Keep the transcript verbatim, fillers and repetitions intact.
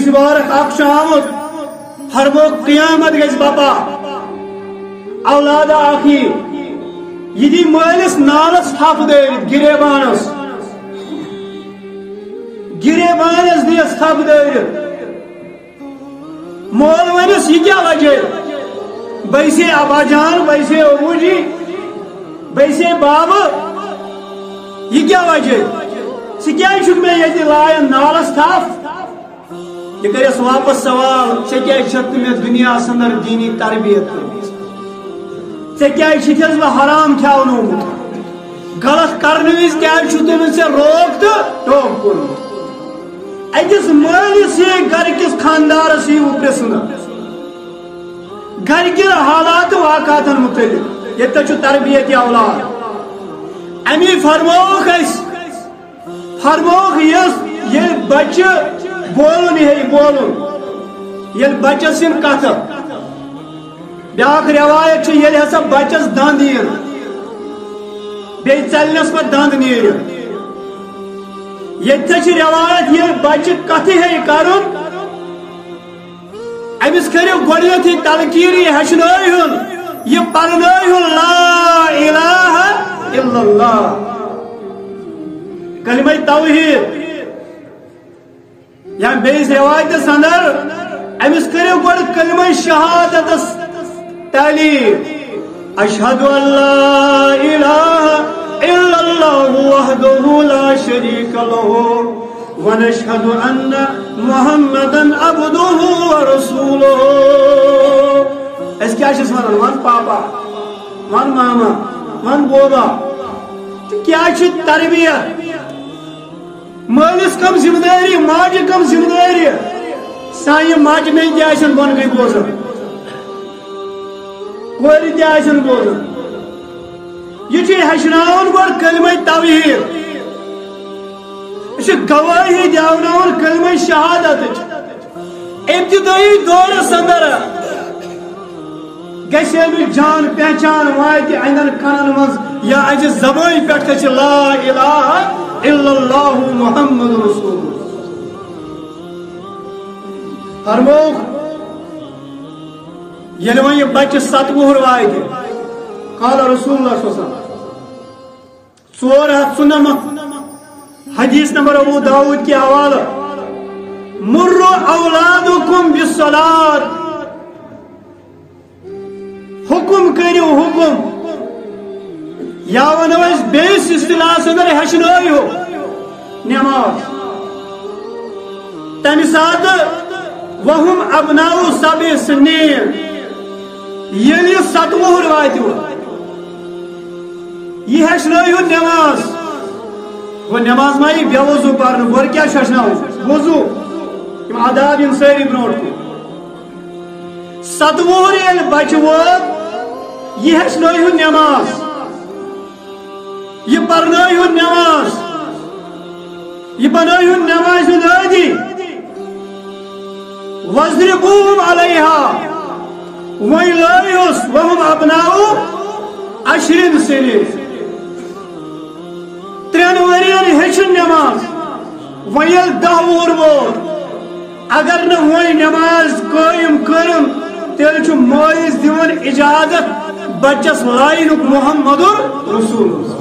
مبارک اکھ چھُ آمُت، فرمووُکھ، قیامت گژھِ بپا، اولاد اکھ یی، یہِ دی مٲلِس نالس تھپھ دٲرِتھ، گریبانس، گریبانس دِیس تھپھ دٲرِتھ۔ مول ونس، یہِ کیٛاہ وجہ؟ بہٕ چھسے ابا جان، بہٕ چھسے ابو جی، بہٕ چھسے بابہٕ، یہِ کیٛاہ وجہ؟ ژٕ کیٛازِ چھُکھ مےٚ ییٚتہِ لایان نالس تھپھ؟ یہِ کَرٮ۪س واپس سوال، ژےٚ کیٛازِ چھَتھ نہٕ مےٚ دُنیاہَس اندر دیٖنی تربیت کٔرمٕژ؟ ژےٚ کیٛازِ چھُتھس بہٕ حرام کھیاونومُت؟ غلط کرنہٕ وِزِ کیٛازِ چھُتھ نہٕ ژےٚ روک تہٕ ٹوک کوٚرمُت؟ أکِس مٲلِس یی، گرِ کِس خاندارس یی پرٛژھنہٕ گرِ کہِ حالات واقعاتن مُتعلِق، ییٚتہِ چھُ تربیت اولاد۔ اَمی فرمووُکھ اَسہِ، فرمووُکھ، یُس ییٚلہِ بچہِ بولُن ہیٚیہِ، بولُن، ییٚلہِ بچس یِن کتھٕ۔ بیٛاکھ رٮ۪وایت چھِ، ییٚلہِ ہسا بچس دند یِن، بیٚیہِ ژلنس پتہٕ دند نیرِ۔ ییٚتہِ تہِ چھِ رٮ۪وایت، ییٚلہِ بچہِ کتھٕ ہیٚیہِ کرُن، أمِس کٔرِو گۄڈٕنیتھٕے تلقیٖن، یہِ ہیٚچھنٲیہُن، یہِ پرنٲیہُن لا الہ الا اللہ، کلمہ توحید۔ یا بیٚیِس رِوایتَس اندر، أمِس کٔرِو گۄڈٕ کلمہ شہادتس تعلیٖم۔ اشہد ان لا الہ الا اللہ وحدہ لا شریک لہ، ونشہد ان محمدا عبدہ ورسولہ۔ أسۍ کیٛاہ چھِس ونان؟ ون پاپا، ون ماما، ون بوبا۔ تہٕ کیٛاہ چھِ تربیت؟ مٲلِس کم ذمہٕ دٲری، ماجہِ کم ذمہٕ دٲری؟ سانہِ ماجہِ بیٚنہِ تہِ آسن بۄنہٕ کَنہِ بوزان، کورِ تہِ آسن بوزان۔ یہِ چھُ ہیٚچھناوُن گۄڈٕ کلمہ توحید۔ یہِ چھُ گوٲہی دیاوناوُن کلمہ شہادتٕچ۔ ابتدٲیی دورس اندر گژھِ أمِس جان پہچان واتہِ اہندٮ۪ن کنن منٛز، یا اَسہِ زبٲنۍ پٮ۪ٹھ گژھِ لا الہ الا اللہ محمد رسول اللہ۔ فرمووُکھ، ییٚلہِ وۄنۍ یہِ بچہِ ستہٕ وُہُر واتہِ، قال رسول اللہ صلی اللہ علیہ وسلم، ژور ہتھ ژُنمتھ، حدیث نمبر ابو داؤد کے حوالہ، مروا اولادکم بالصلاۃ، حکم کٔرِو حکم، یا ونو أسۍ بیٚیِس اصطلاحس اندر، ہیٚچھنٲیِو نماز۔ تمہِ ساتہٕ وہم ابناء سبع سنین، ییٚلہِ یہِ ستہٕ وُہُر واتہِ، یہِ ہیٚچھنٲیِو نماز۔ گوٚو نماز ما یی بے وضو پرنہٕ، گۄڈٕ کیٛاہ چھُ ہیٚچھناوُن؟ وضو۔ یِم آداب یِن سٲری برونٛٹھ کُن۔ ستہٕ وُہُر ییٚلہِ بچہِ ووت، یہِ ہیٚچھنٲیِو نماز، یہِ پرنٲیِو نماز، یہِ بنٲیِو نمازِ ہُنٛد عٲدی۔ واضربوہم علیہا، وۄنۍ لٲیہُس، وہم ابناء عشر سنین، ترٛٮ۪ن ؤرین ہیٚچھُن نماز۔ وۄنۍ ییٚلہِ دَہ وُہُر ووت، اگر نہٕ وۄنۍ نماز قٲیِم کٔرٕن، تیٚلہِ چھُ مٲلِس دِوان اجازت بچس لاینُک محمد رسول۔